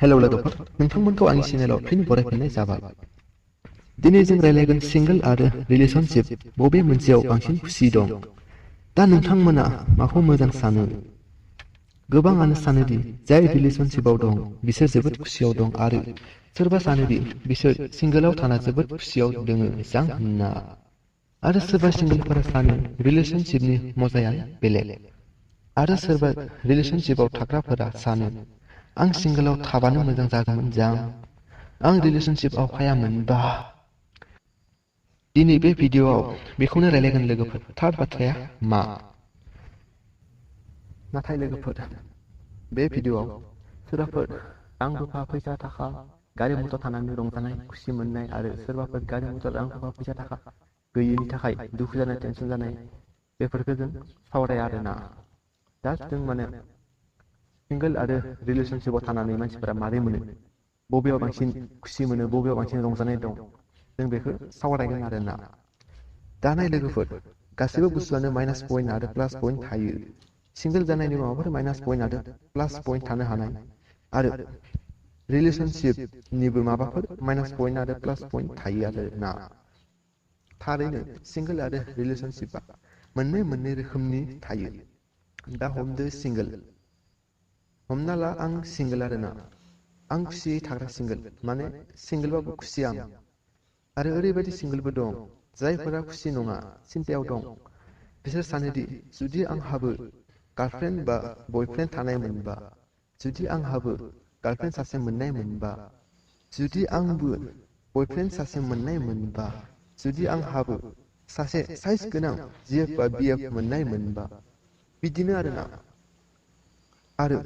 Hello लोगोफोर, नोंथांमोनखौ आंनि चेनेलाव फिन बरायफिननाय जाबाय। दिनै जों रायलायगोन सिंगल आरो रिलेशनशिप बबे मोनसेयाव बांसिन खुसि दं। दा नोंथांमोना माखौ मोजां सानो? गोबाङानो सानोदि जाय रिलेशनशिपआव दं बिसोर जोबोद खुसियाव दं आरो सोरबा सानोदि बिसोर सिंगलाव थाना जोबोद खुसियाव दोङो जां होनना। आरो सोरबा सिंगलफोरा सानो रिलेशनशिपनि मजायानो बेलेग। आरो सोरबा रिलेशनशिपआव थाग्राफोरा सानो आं सिंगलाव थाबानो मोजां जागौमोन जां, आं रिलेशनशिपआव फायामोनबा। दिनै बे भिडिअआव बेखौनो रायलायगोन लोगोफोर, थार बाथ्राया मा? नाथाय लोगोफोर, बे भिडिअआव सोरबाफोर रां रुफा फैसा थाखा गारि मटर थानानै रंजानाय खुसि मोननाय आरो सोरबाफोर गारि मटर रां रुफा फैसा थाखा गैयिनि थाखाय दुखु जानाय टेनसन जानाय बेफोरखौ जों सावराया आरोना। जास्ट जों माने सिंगल आरो रिलेशनशिपआव थानानै मानसिफोरा मारै मोनो, बबेयाव बांसिन खुसि मोनो, बबेयाव बांसिन रंजानाय दं, जों बेखौ सावरायगोन आरोना। दा नाय लोगोफोर, गासैबो बुस्थुआनो माइनास पइन्ट आरो प्लास पइन्ट थायो। सिंगल जानायनि माबाफोर माइनास पइन्ट आरो प्लास पइन्ट थानो हानाय आरो रिलेशनशिपनिबो माबाफोर माइनास पइन्ट आरो प्लास पइन्ट थायो आरोना। थारैनो सिंगल आरो रिलेशनशिपआ मोननै रोखोमनि थायो। दा हमदो सिंगल। हमना ला आं सिंगल आरोना, आं खुसियै थाग्रा सिंगल, माने सिंगलबाबो खुसि आं। आरो ओरैबायदि सिंगलबो दं जायफोरा खुसि नङा, सिन्थायाव दं। बिसोर सानोदि जुदि आंहाबो गार्लफ्रेन्ड बा बयफ्रेन्ड थानाय मोनबा, जुदि आंहाबो गार्लफ्रेन्ड सासे मोननाय मोनबा, जुदि आंबो बयफ्रेन्ड सासे मोननाय मोनबा, जुदि आंहाबो सासे साइज गोनां जिएफ बा बिएफ मोननाय मोनबा, बिदिनो आरोना। आरो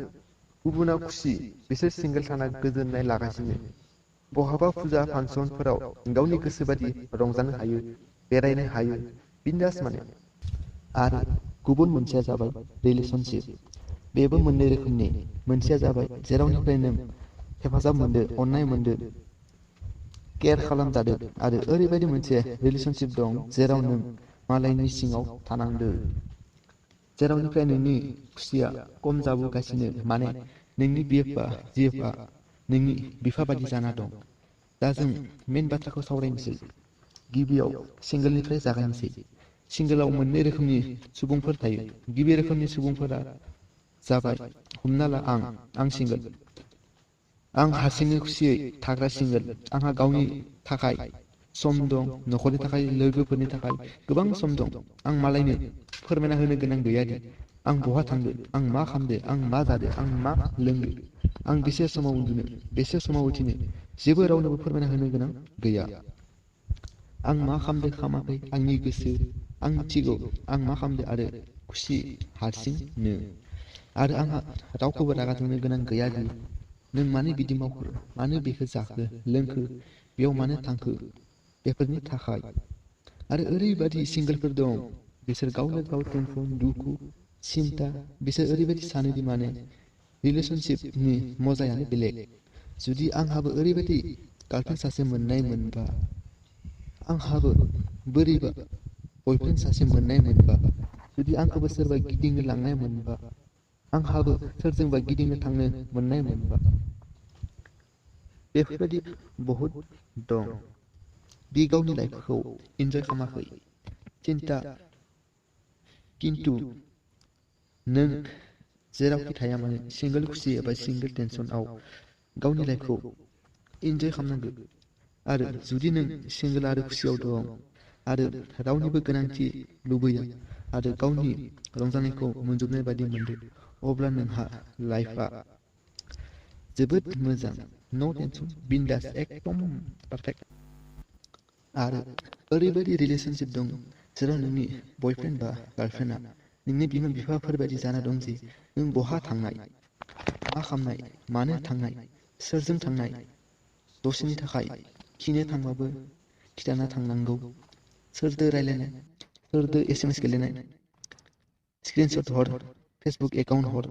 गुबुना खुसि, बिसोर सिंगल थाना गोजोननाय लागासिनो। बहाबा फुजा फांसनफोराव गावनि गोसो बादि रंजानो हायो, बेरायनो हायो, बिन्दास माने। आरो गुबुन मोनसेया जाबाय रिलेशनशिप। बेबो मोननै रोखोमनि। मोनसेया जाबाय जेरावनिफ्राय नों हेफाजाब मोनदो, अननाय मोनदो, केयार खालामजादो। आरो ओरैबायदि मोनसे रिलेशनशिप दं जेराव नों मालायनि सिङाव थानांदो, जेरावनिफ्राय नोंनि खुसिया खम जाबोगासिनो, माने नोंनि बिएफ बा जिएफआ नोंनि बिफा बादि जाना दं। दा जों मेन बाथ्राखौ सावरायनोसै। गिबियाव सिंगलनिफ्राय जागायनोसै। सिंगलाव मोननै रोखोमनि सुबुंफोर थायो। गिबि रोखोमनि सुबुंफोरा जाबाय, हमना ला आं सिंगल, आं हारसिङै खुसियै थाग्रा सिंगल। आंहा गावनि थाखाय सम दं, न'खरनि थाखाय, लोगोफोरनि थाखाय गोबां सम दं। आं मालायनो फोरमायना होनो गोनां गैयादि आं बहा थांदो, आं मा खालामदो, आं मा जादो, आं मा लोंदो, आं बेसे समाव उन्दुनो, बेसे समाव उथिनो, जेबो रावनोबो फोरमायना होनो गोनां गैया। आं मा खालामदो खामाखै आंनि गोसो, आं मिथिगौ आं मा खालामदो आरो खुसि हारसिंनो। आरो आंहा रावखौबो रागा जोंनो गोनां गैयादि नों मानो बिदि मावखो, मानो बेखौ जाखो लोंखो, बेयाव मानो थांखो, बेफोरनि थाखाय। आरो ओरैबायदि सिंगलफोर दं, बिसोर गावनो गाव टेनसन, दुखु, सिन्था, बिसोर ओरैबायदि सानोदि माने रिलेशनशिपनि मजायानो बेलेग। जुदि आंहाबो ओरैबायदि गार्लफ्रेन्ड सासे मोननाय मोनबा, आंहाबो बोरैबा बयफ्रेन्ड सासे मोननाय मोनबा, जुदि आंखौबो सोरबा गिदिंनो लांनाय मोनबा, आंहाबो सोरजोंबा गिदिंनो थांनो मोननाय मोनबा। बेफोरबायदि बहुद दं। बे गावनि लाइफखौ इन्जय खालामाखै, सिन्था। खिन्थु नों जेरावखि थाया मानो सिंगल खुसि एबा सिंगल टेनसनआव गावनि लाइफखौ इन्जय खालामनांगौ। आरो जुदि नों सिंगल आरो खुसियाव दं आरो रावनिबो गोनांथि लुबैया आरो गावनि रंजानायखौ मोनजोबनाय बायदि मोनदों, अब्ला नोंहा लाइफआ जोबोद मोजां। नो टेनसन, बिन्दास, एकदम पारफेक्ट। आरो ओरैबायदि रिलेशनशिप दं जेराव नोंनि बयफ्रेन्ड बा गार्लफ्रेन्डआ नोंनि बिमा बिफाफोर बायदि जाना दं जे नों बहा थांनाय, मा खालामनाय, मानो थांनाय, सोरजों थांनाय, दसेनि थाखाय खिनो थांबाबो खिथाना थांनांगौ, सोरदो रायलायनाय, सोरदो SMS गेलेनाय, स्क्रिनशट हर, फेसबुक एकाउन्ट हर,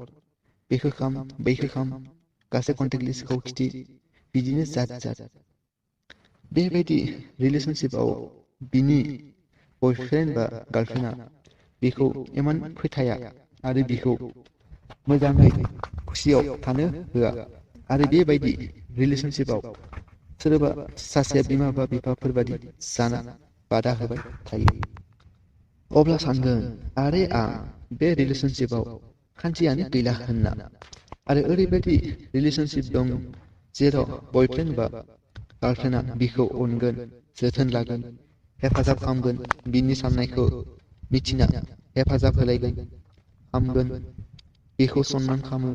बेखौ खाम, बैखौ खाम, गासै कन्टेक्ट लिस्टखौ खिथि, बिदिनो जात जात। बेबायदि रिलेशनशिपआव बिनि बयफ्रेन्ड बा गार्लफ्रेन्डआ बेखौ इमान फोथाया आरो बिखौ मोजाङै खुसियाव थानो होआ। आरो बेबायदि रिलेशनशिपआव सोरबा सासेया बिमा बा बिफाफोरबादि जाना बादा होबाय थायो, अब्ला सानगोन आरे आं बे रिलेशनशिपआव खान्थियानो गैला होनना। आरो ओरैबायदि रिलेशनशिप दं जेराव बयफ्रेन्ड बा गार्लफ्रेन्डआ बिखौ अनगोन, जोथोन लागोन, हेफाजाब खालामगोन, बिनि साननायखौ मिथिना हेफाजाब होलायगोन, हामगोन, बिखौ सनमान खालामो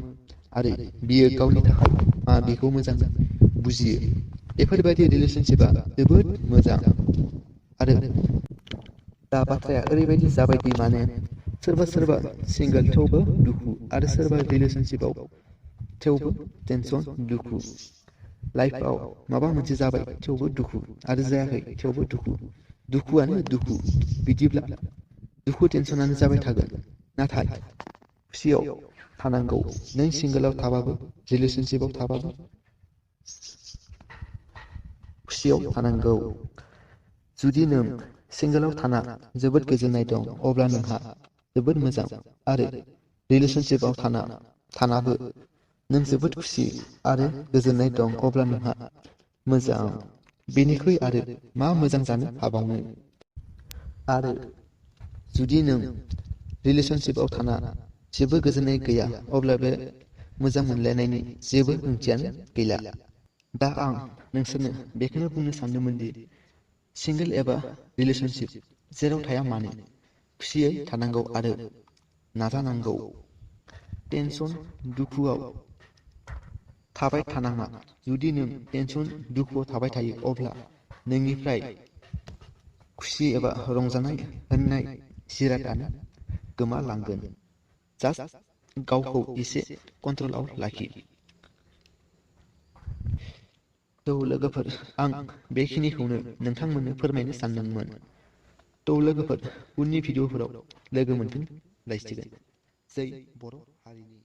आरो बियो गावनि थाखाय मा बेखौ मोजां बुजियो। बेफोरबायदि रिलेशनशिपआ जोबोद मोजां। आरो दा बाथ्राया ओरैबायदि जाबायदि माने सोरबा सिंगोल थेवबो दुखु, आरो सोरबा रिलेशनशिपआव थेवबो टेनसन दुखु। लाइफआव माबा मोनसे जाबाय थेवबो दुखु, आरो जायाखै थेवबो दुखु। दुखुआनो दुखु। बिदिब्ला दुखु टेनसनानो जाबाय थागोन। नाथाय खुसियाव थानांगौ। नों सिंगोलाव थाबाबो रिलेशनशिपआव थाबाबो खुसियाव थानांगौ। जुदि नों सिंगोलाव थाना जोबोद गोजोननाय दं अब्ला नोंहा जोबोद मोजां, आरो रिलेशनशिपआव थानाबो नों जोबोद खुसि आरो गोजोननाय दं अब्ला नोंहा मोजां। बेनिख्रुइ आरो मा मोजां जानो हाबावनो। आरो जुदि नों रिलेशनशिपआव थाना जेबो गोजोननाय गैया अब्ला बे मोजां मोनलायनायनि जेबो ओंथियानो गैला। दा आं नोंसोरनो बेखौनो बुंनो सानदोंमोन दि सिंगोल एबा रिलेशनशिप जेराव थाया मानो खुसियै थानांगौ आरो नाजानांगौ। टेनसन दुखुआव थाबाय थानाङा। जुदि नों टेनसन दुखुआव थाबाय थायो अब्ला नोंनिफ्राय खुसि एबा रंजानाय होननाय जिरादानो गोमालांगोन। जास्ट गावखौ एसे कन्ट्रलाव लाखि। लोगोफोर, आं बेखिनिखौनो नोंथांमोननो फोरमायनो सानदोंमोन। लोगोफोर, उननि भिडिअफोराव लोगो मोनफिनलायसिगोन। जै बर' हारिनि।